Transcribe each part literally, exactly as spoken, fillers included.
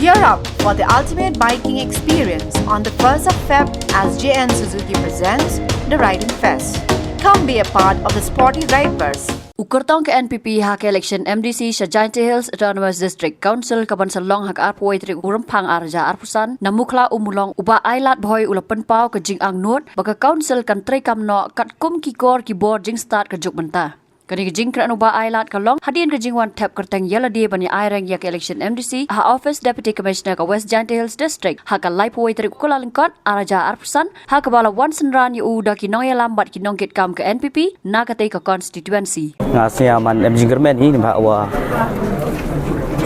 Gear up for the ultimate biking experience on the first of Feb as J N Suzuki presents the Riding Fest. Come be a part of the sporty riders. U kyrtong ka N P P ha ka election M D C sha Jaintia Hills Autonomous District Council ka ban sa long ha ka arphew tarik u Rymphang arhajar arphew san na Mukhla Ummulong u Bah Ailad Bhoi u la pynpaw ka jingangnud ba ka council kan treikam noh katkum ki kor ki bor jingstad ka juk mynta. Kane ka jingkren u Bah Ailad ka long hadien ka jingwan thep kyrteng ïalade ban ïa aireng ïa ka election M D C ha office Deputy Commissioner ka West Jaintia Hills District ha ka laiphew tarik u Kyllalyngkot arhajar arphew san, ha kaba la wan synran ïa u da ki nongïalam bad ki nongkitkam ka N P P na katei ka constituency. Nga sngew man em jingkyrmen hi, namar wa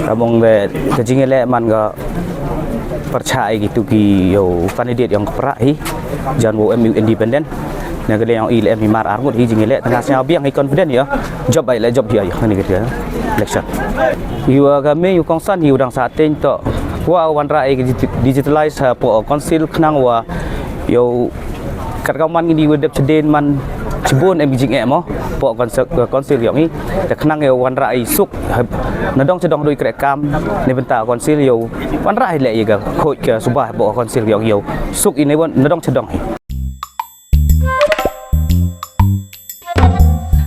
ka mong de ka jingïaleh man ka pyrshah ïa kitu ki ïoh candidate ïong ka pra hi, jan wow em independent. Na ka liang ïong i leh em hi mar ar ngut hi jingïaleh, nga sngew biang hi confident ïa. Jop ai leh jop hi ïa kane ka election. Ïa ka mei ïa u kongsan hi u dang sa teng to. Wa wanrah ïa ka digitalize hapoh council khnang wa ïoh kat ka man ngi di wa dep chedien man chibun em jingeh mo. Hapoh council, council ïong i. Te khnang ïa wanrah ïa suk nadong chadong dui kreh kam ne bynta council ïa wanrah ïa leh ïa ka khuid ka suba hapoh council ïong ïa suk i ne wan nadong chadong hi.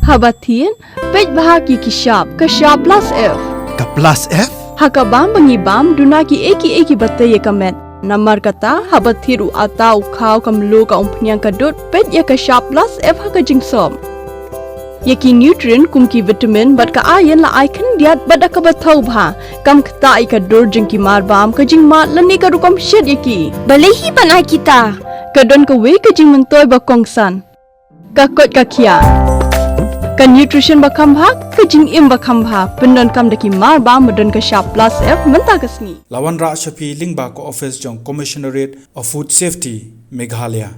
Haba thied, peit bha ki ki shap, ka shap plus F. Ka plus F? Ha ka bam ba ngi bam, duna ki ei ki ei ki ba tei ïa ka met. Namar kata, haba thied u ata u khaw ka mluh ka umphniang ka dud, peit ïa ka shap plus F ha ka jingsop. Ïa ki nutrient kum ki vitamin bad ka iron la ai khyndiat bad da kaba thaw bha. Kam ktah ïa ka dur jong ki mar bam, ka jingmad lane ka rukom shet ïa ki. Balei hi ban ai kita? Ka don kawei ka jingmyntoi ba kongsan. Ka koit ka khiah. Ka nutrition ba kham bha, ka jingim ba kham bha. Pyndonkam da ki mar bam ba don ka shap plus F mynta ka sngi. La wanrah sha phi lyngba ka office jong Commissionerate of Food Safety, Meghalaya.